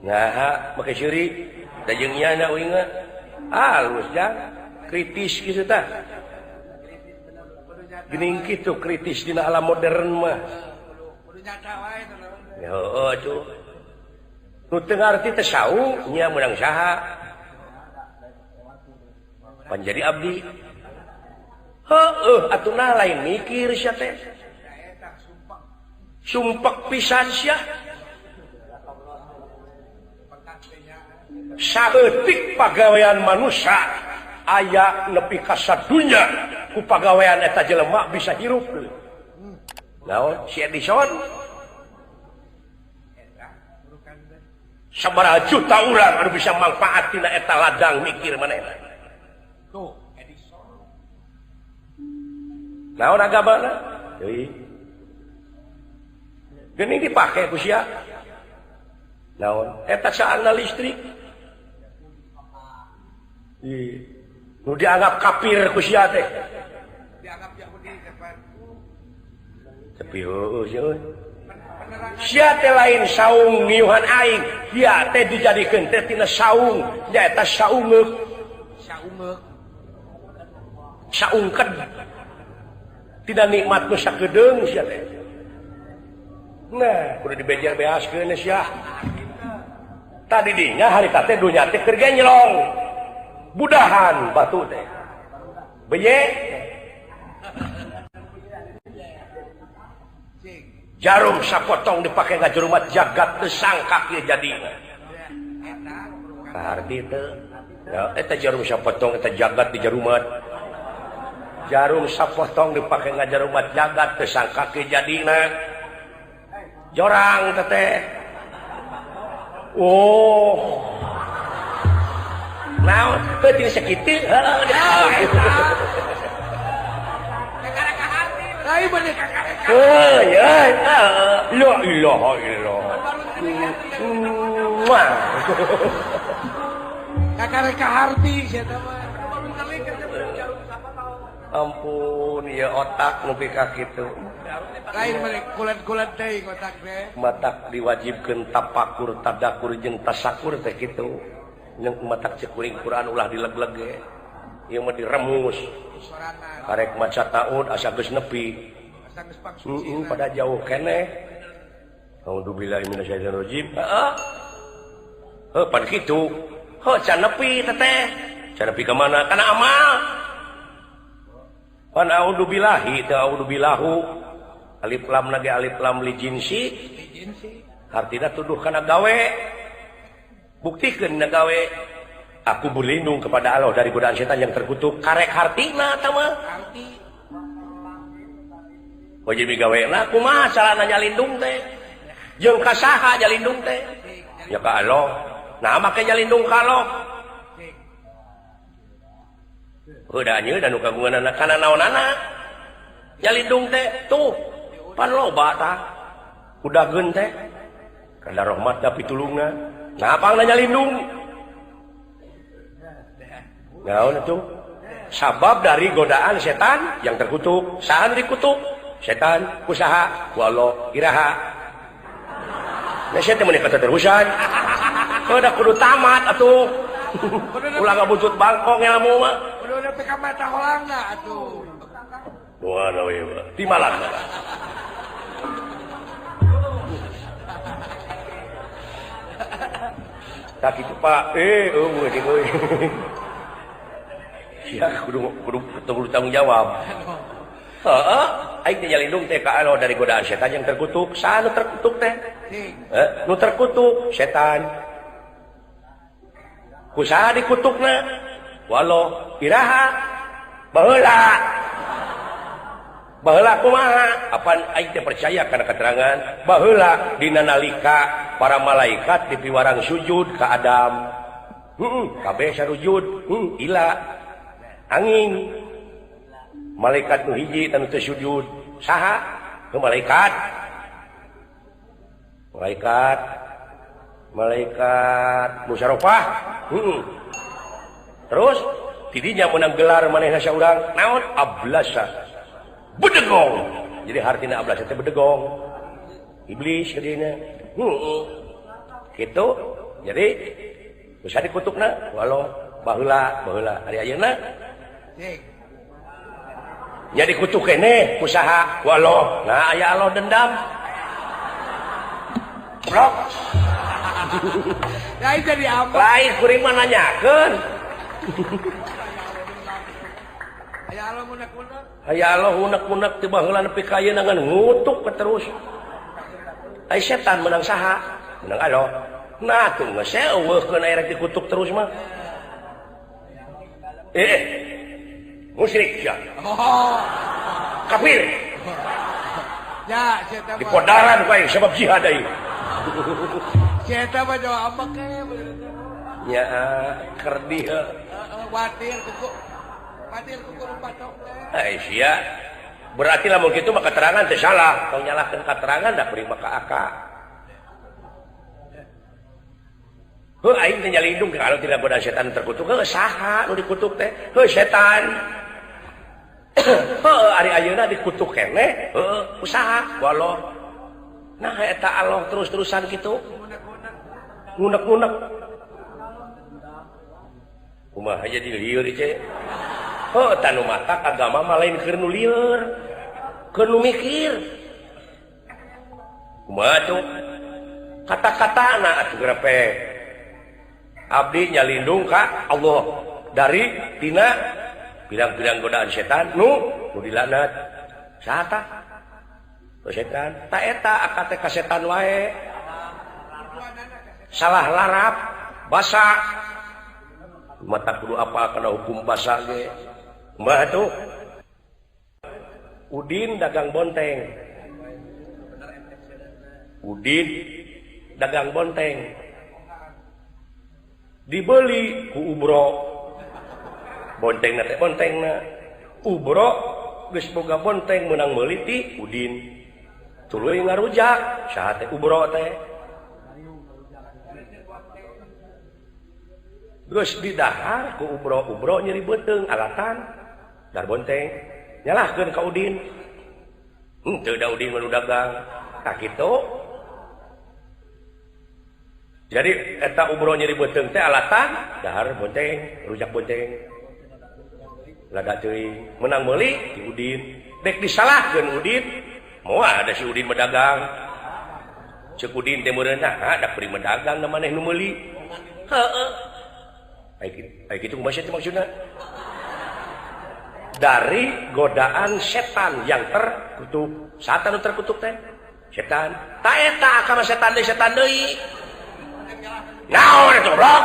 Nah, make seuri da jeung nyana uing mah. Halus jang, kritis kitu tah. Geuning kitu kritis dina alam modern mah. Heueuh atuh. Nu teu ngarti teh saung nya meunang saha. Pan jadi abdi. Heueuh atuh nah lain mikir sia teh. Sumpek pisan sia. Saeutik pagawean manusia aya nepi ka sadunya ku pagawean eta jelema bisa hirup. Naon si Edison sabaraha juta urang anu bisa manfaat tina eta ladang mikir manehna. Tuh Edison. Naon agamana? Deui. Geuning dipake ku sia. Naon eta saana listrik. Nu dianggap kafir ku sia teh. Dianggap Yahudi teh. Tapi heueuh sia euy. Sia teh lain saung ngiuhan aing, sia teh dijadikeun teh tina saung, nyaeta saungeuk. Saungeuk. Saungkeun. Tidak nikmat nu sakedeung sia teh. Nah, kudu dibejer beaskeun sia. Tadi dinya harita teh dunya teh keur genjlong. Budahan batu teh. Beye. Jarum sapotong dipake ngajerumat jagat teu sangka kieu jadina. Kaharti teu. Ya eta jarum sapotong eta jagat di jarumat. Jarum sapotong dipake ngajerumat jagat teu sangka kieu jadina. Jorang teh. Oh. Naon teu tina sakitu heuh. Heuh ya, la ilaha illallah. Kakareka harti sia teh mah. Ampun ya otak nepi ka kitu. Lain mah kulat-kulat teuing otak teh. Matak diwajibkeun tapakur, tadakur jeung tasakur teh kitu. Jeung matak cek kuring Quran ulah dileg-leg ge. Ieu mah diremus. Karek maca taun asa geus nepi. Pada jauh keneh. A'udzubillahi minasyaitonirrajim. Heeh. Heuh pan kitu. Heuh can nepi teteh. Can nepi ka mana? Kana amal. Pan a'udzubillahi teu a'udzubillahu. Alif lam lagi alif lam li jinsi. Artina tuduh kana gawe. Buktikeun na gawe. Aku berlindung kepada Allah dari godaan setan yang terkutuk. Karek hartina eta mah. Wajib gawe na kumaha carana nyalindung teh? Jeung ka saha nyalindung teh? Ya ka Allah. Nah make nyalindung ka Allah. Heuh da nu kagunganana kana naonana? Nyalindung teh tuh pan loba tah. Udageun teh. Kana rahmat da pitulungna. Nah pangna nyalindung. Naon itu? Sabab dari godaan setan yang terkutuk. Saha dikutuk? Setan usaha ku Allah iraha. Nah sia teh meuni katerusan. Heuh da kudu tamat atuh. Ulah ngabutut bangkong ilmu mah. Kudu nepi ka mata holangna atuh. Wah, we mah. Timalan. Tak kitu Pak. Eueuh jeung euy. Sia kudu tanggung jawab. Heeh, aing teh nyalindung teh ka Allah dari godaan setan yang terkutuk. Saha nu terkutuk teh? Nu terkutuk setan. Ku saha dikutukna? Walau iraha baheula. Baheula kumaha? Apan aing teh percaya kana keterangan baheula dina nalika para malaikat dipiwarang sujud ka Adam. Kabeh sarujud, ila angin. Malaikat nu hiji tanu teu sujud. Saha? Nu malaikat. Malaikat. Malaikat musyarakah. Terus tidinya menang gelar manehna saurang naon? Ablasa. Bedegong. Jadi hartina ablasa teh bedegong. Iblis jadina. Gitu. Jadi bisa dikutukna walau baheula baheula ari ayeuna. Nya dikutuk keneh ku saha? Ku Allah. Nah aya Allah dendam. Blok. Lain jadi apa? Lain kuring mah nanyakeun. Aya Allah munek-munek. Aya Allah munek-munek ti baheula nepi ka ayeuna ngan ngutuk terus. Ai setan menang saha? Menang Allah. Nah tuh geus eueuhkeun aya rek dikutuk terus mah. Musyrik sia. Oh. Kafir. Ya, sia mah. Dikodaran ku aing sebab jihad aing. Sia mah jauh ambek nya kerdi heuh. Watir kuku. Watir kuku patok teh. Ai sia. Berarti lamun kitu mah keterangan teh salah. Tong nyalahkeun keterangan da beri maka aka. Heuh aing teh nyalindung kalau tidak godaan setan terkutuk. Heuh saha nu dikutuk teh? Heuh setan. Heuh ari ayeuna dikutuk keneh, heuh usaha walau. Nah eta Allah terus-terusan kitu. Ngunek-ngunek. Kumaha jadi lieur ieu? Heuh tah nu matak agama mah lain keur nu lieur. Keur nu mikir. Kumaha tuh? Kata-katana atuh grepe. Abdi nyalindung ka Allah dari tina pirang-pirang godaan setan nu dilaknat. Saha tah? Setan. Ta eta akad teh ka setan wae. Salah larap basa. Mata kudu apa kana hukum basa ge. Kumaha tuh? Udin dagang bonteng. Udin dagang bonteng. Dibeli ku Ubro. Bontengna teh bontengna. Ubro geus boga bonteng meunang meuli ti Udin. Tuluy ngarujak saha teh Ubro teh. Geus didahar ku Ubro, Ubro nyeri beuteung alatan dar bonteng. Nyalahkeun ka Udin. Henteu da Udin mah nu dagang. Tah kitu. Jadi eta Ubro nyeri beuteung teh alatan dahar bonteng, rujak bonteng. Lada teuing menang meuli ti Udin. Dek disalahkeun Udin, moal ada si Udin medagang. Ceuk Udin teh meureun nah da kuring medagang da maneh nu meuli. Heeh. Ai kitu kumaha teh maksudna? Dari godaan setan yang terkutuk. Setan nu terkutuk teh setan. Ta eta akama setan deui setan deui. Naon eta goblok?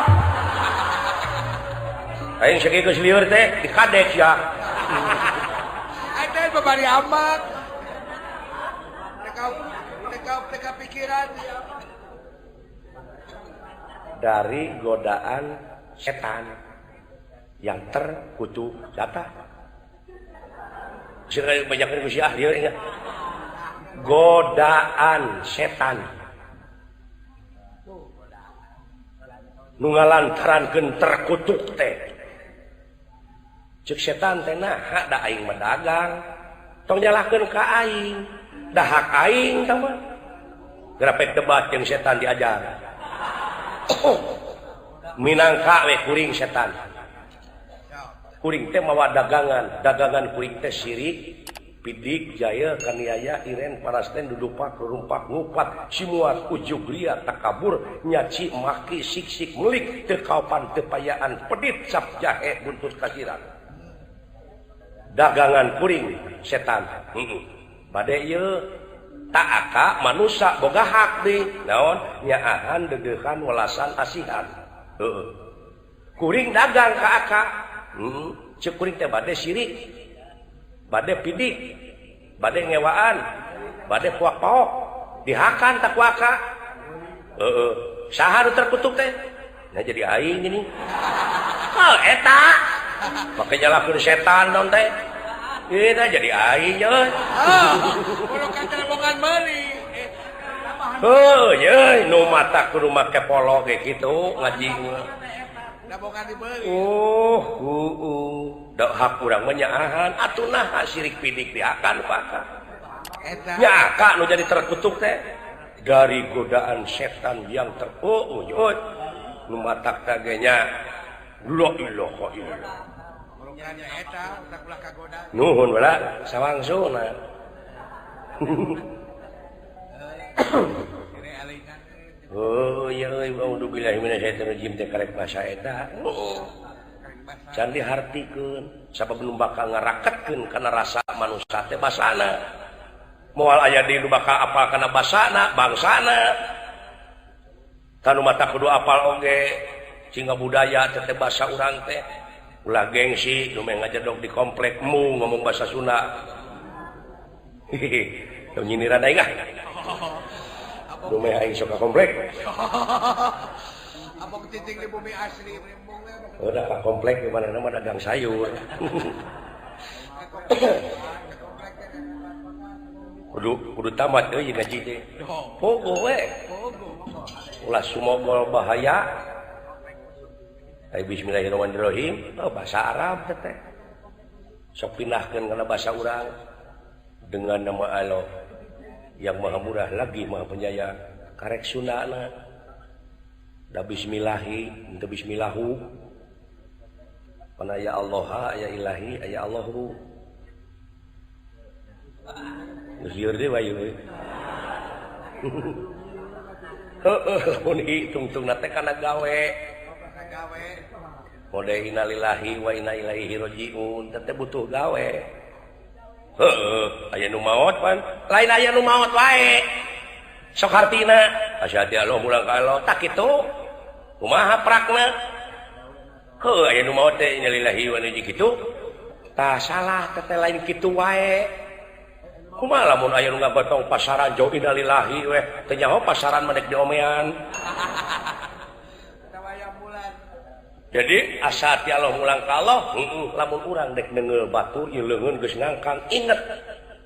Aing sakieu geus lieur teh dikadek sia. Eta babari amat. Teka pikiran dari godaan setan yang terkutuk. Siapa? Sering banyak ku sia lieur ingat. Godaan setan. Nu ngalantarankeun terkutuk teh. Ceuk setan teh nah da aing mah dagang. Tong nyalahkeun ka aing. Da hak aing tah mah. Grapek debat jeung setan diajar. Minangka we kuring setan. Kuring teh mawa dagangan, dagangan kuring teh sirik, pidik, jaya, kaniaya, iren, parasten, dudupak, rumpak, ngupat, simuat, ujug, ria, takabur, nyaci, maki, sik-sik, melik, tekaupan, tepayaan, pedit, cap, jahe, buntut kasiran. Dagangan kuring setan. Bade ieu tak aka manusa boga hak di naon nyaahan deudeuhan welasan asihan. Heeh. Kuring dagang ka aka. Ceuk kuring teh bade sirik, bade pidik, bade ngewaan, bade puak-paok, dihakan tak ku aka. Heeh. Saha nu terkutuk teh? Nah jadi aing gini. Oh eta. Make nyalahkeun setan naon teh? Ieu teh jadi aing euy. Kudu katerbogan meuli. Heuh, yeuh nu mata kudu make polo ge kitu ngaji mah. Oh, da hak urang mah nyaahan atuh naha sirik pidik diakan ku aka. Nya aka nu jadi terkutuk teh. Dari godaan setan yang terpunyut nu matak tagenya la ilaha illallah. Nuhun bala sawangsuna. Oh ya euy auzubillahi minasyaitonir rajim teh karek basa eta. Can dihartikeun sabab nu bakal ngaraketkeun kana rasa manusia teh basana. Moal aya di nu bakal apal kana basana bangsana. Kanu mata kudu apal oge sehingga budaya teh basa urang teh. Ulah gengsi nu meh ngajedog di komplek mu ngomong bahasa Sunda. Hehehe, teu nyindiran aing ah. Nu meh aing sok ka komplek. Abang cicing di bumi asli. Udah ka komplek di mana mah dagang sayur. Kudu tamat euy ngaji teh. Pogo we. Ulah sumogol bahaya. Ai bismillahirrahmanirrahim, oh bahasa Arab teh. Sok pindahkeun kana bahasa urang dengan nama Allah yang Maha Murah lagi Maha Penyayang. Karek Sundana. Da bismillahi, henteu bismillahu. Pana ya Allah, ya ilahi, ya Allahu. Geus lieur deui wae euy. Heueuh, lamun hitungtungna teh kana gawe. Mode innalillahi wa inna ilaihi rajiun, teh butuh gawe. Heueuh, aya nu maot pan, lain aya nu maot wae. Sok hartina, asyhadu Allah mulang ka Allah, tak kitu. Kumaha prakna? Heueuh, aya nu maot teh innalillahi wa inna ilaihi kitu. Tah salah teh lain kitu wae. Kumaha lamun aya nu ngagotong pasaran jauh innalillahi weh, teu nyaho pasaran mah dek diomean. Jadi asa ti Allah mulang ka Allah, lamun urang dek neungeul batur ieu leungeun geus ngangkang, inget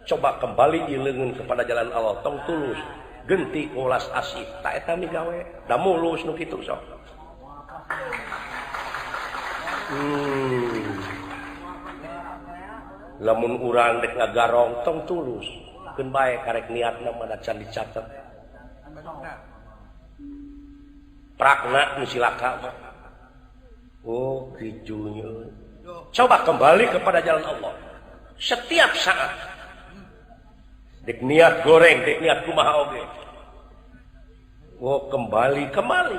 coba kembali ieu leungeun kepada jalan Allah, tong tulus genti ulas asih, ta eta migawe, da mulus nu kitu sok. Lamun urang dek ngagarong tong tulus, keun bae karek niatna mah can dicatet. Prakna nu cilaka mah. Oh kijunya. Coba kembali kepada jalan Allah setiap saat. Dek niat goreng, dek niat kumaha oge. Oh kembali, kembali.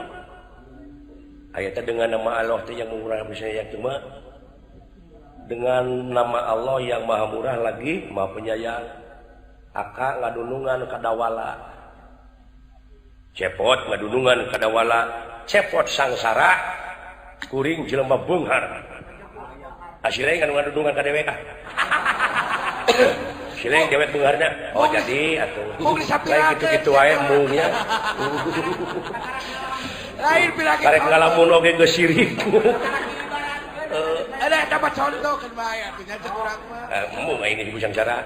Ayatnya dengan nama Allah teh yang murah bisa yang cuma dengan nama Allah yang maha murah lagi maha penyayang. Aka ngadunungan kadawala. Cepot ngadunungan kadawala, cepot sangsara. Kuring jelema beunghar. Asileng kan ngadunungan ka dewek ah. Sileng dewek beungharna. Oh jadi atuh. Lain kitu-kitu wae mungnya. Lain pirang karek ngalamun oge geus sirik. Ada dapat contoh kan bae atuh nya cek urang mah. Embung aing geus sangsara.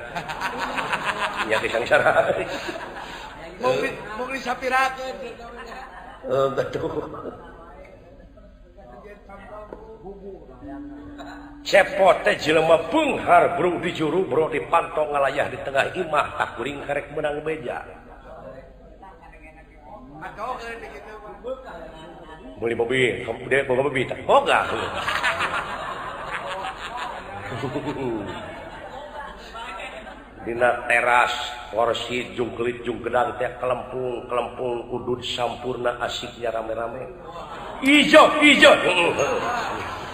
Nya geus sangsara. Mung disapirakeun. Betul. Cepot teh jelema beunghar bro di juru bro di pantong ngalayah di tengah imah tak kuring karek menang beja. Beli mobil, kamu boga mobil tak? Boga. Dina teras kursi jungkelit jungkedang teh kelempung kelempung udud sampurna asiknya rame-rame. Ijo ijo.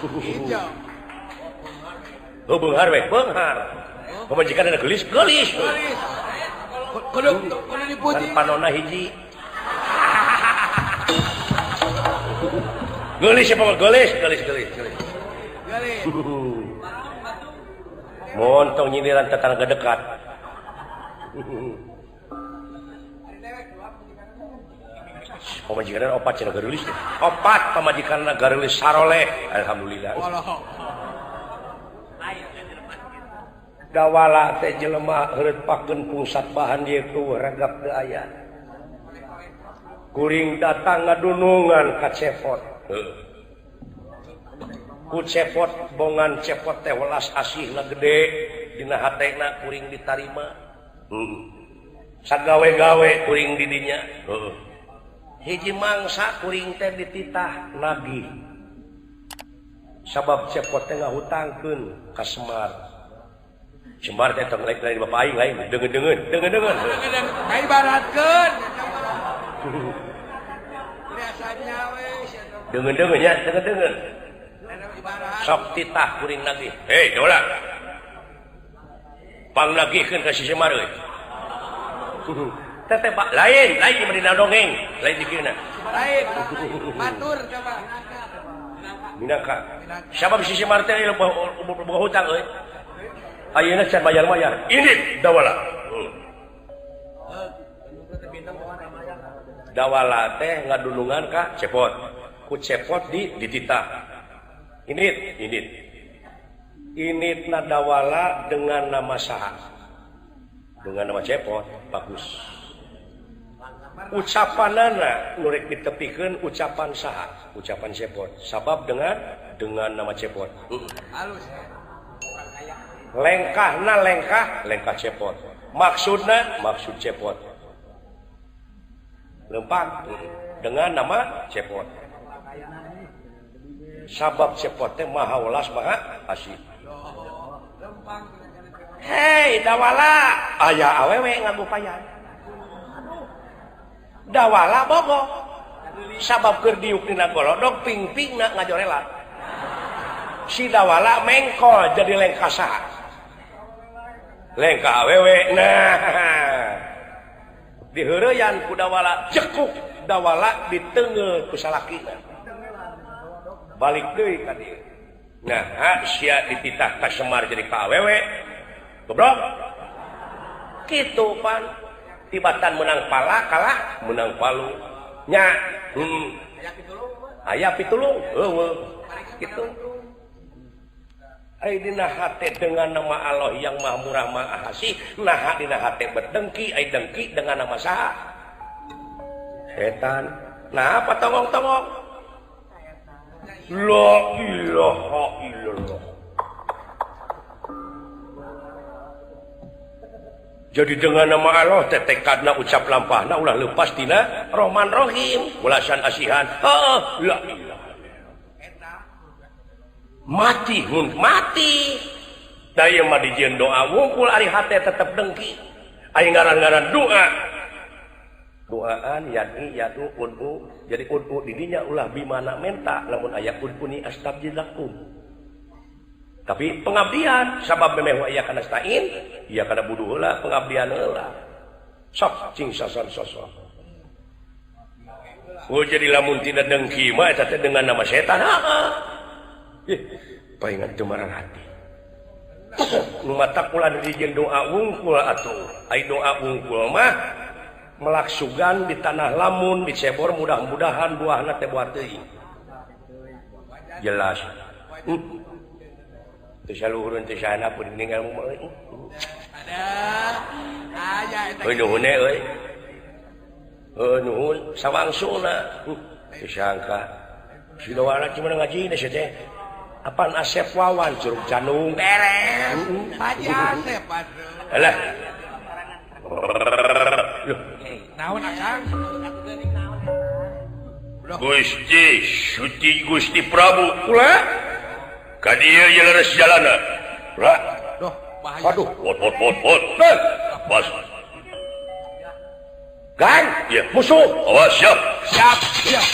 Ijo. Oh beunghar we, beunghar. Pamajikan ada geulis, geulis. Kudu kudu dipuji. Panona hiji. Geulis ya pokok geulis, geulis, geulis, geulis. Geulis. Montong nyindiran tetangga dekat. Pamajikan opat cenah geulis. Opat pamajikan geulis saroleh. Alhamdulillah. Dawala teh jelema heureut pakeun pungsat bahan ieu ku ragap teu aya. Kuring datang ngadunungan ka cepot. Ku cepot bongan cepot teh welas asihna gede dina hatena kuring ditarima. Sagawe-gawe kuring didinya. Heeh. Hiji mangsa kuring teh dititah nagih. Sabab cepot teh ngahutangkeun ka Semar. Semar teh tong lain lain bapak aing lain deungeun-deungeun, deungeun-deungeun. Ibaratkeun. Biasanya we deungeun-deungeun nya, deungeun-deungeun. Sok titah kuring nagih. Hei, dola. Pangnagihkeun ka si Semar euy. Teteh pak lain, lain di dina dongeng, lain dikirna. Lain. Batur coba. Minangka. Sabab si Semar teh boga hutang euy. Ayeuna can bayar-bayar. Ini dawala. Dawala teh ngadulungan ka cepot. Ku cepot di dititah. Init, init. Initna dawala dengan nama saha? Dengan nama cepot, bagus. Ucapanana nu rek ditepikeun ucapan saha? Ucapan cepot. Sabab dengan nama cepot. Halus. Lengkahna lengkah, lengkah cepot. Maksudna maksud cepot. Lempang dengan nama cepot. Sabab cepot teh maha welas maha asih. Hei dawala, aya awewe ngagupayan. Dawala bogo. Sabab keur diuk dina golodog ping-pingna ngajorela. Si dawala mengkol jadi lengkah saha? Lengkah awewe. Nah, diheureyan ku dawala, cekuk dawala diteungeul ku salakina. Balik deui ka dieu. Nah, sia dititah ka Semar jadi ka awewe. Goblok. Kitu pan. Tibatan menang pala kalah menang palu. Nya, aya pitulung. Heueuh. Kitu. Ai dina hate dengan nama Allah yang Maha Murah Maha Asih, nah dina hate berdengki, ai dengki dengan nama saha? Setan. Nah, apa tongong-tongong? La ilaha illallah. Jadi dengan nama Allah teh tekadna ucap lampahna ulah lepas tina Rahman Rahim, welasan asihan. Heeh, la ilaha. Mati mun mati. Da ieu mah dijieun doa wungkul ari hate tetep dengki. Ari ngaran-ngaran doa. Doaan yad'i yadu ud'u. Jadi ud'u didinya ulah bimana menta lamun aya ud'uni astabjilakum. Tapi pengabdian sabab memeh wa iya kana stain, iya kana buduh heula pengabdian heula. Sok cing sason sosok. Oh jadi lamun tina dengki mah eta teh dengan nama setan. Heeh. Ih, paingan teu marang hati. Nu matak ulah dijieun doa wungkul atuh. Ai doa wungkul mah melaksugan di tanah lamun dicebor mudah-mudahan buahna teh buah teuing. Jelas. Teu saluhureun teu saha pun ninggal mah euy. Ada. Aya eta. Euy nuhun euy. Heuh nuhun sawangsuna. Teu sangka. Si dawala cuma ngaji sia teh. Apaan Asep Wawan curug Janung. Beres. Haji Asep atuh. Alah. Naon akang? Gusti Suci Gusti Prabu. Ulah. Ka dieu ye leres jalana. Ulah. Duh, bahaya. Aduh, pot pot pot pot. Pas. Gang, ya musuh. Awas siap. Siap, siap.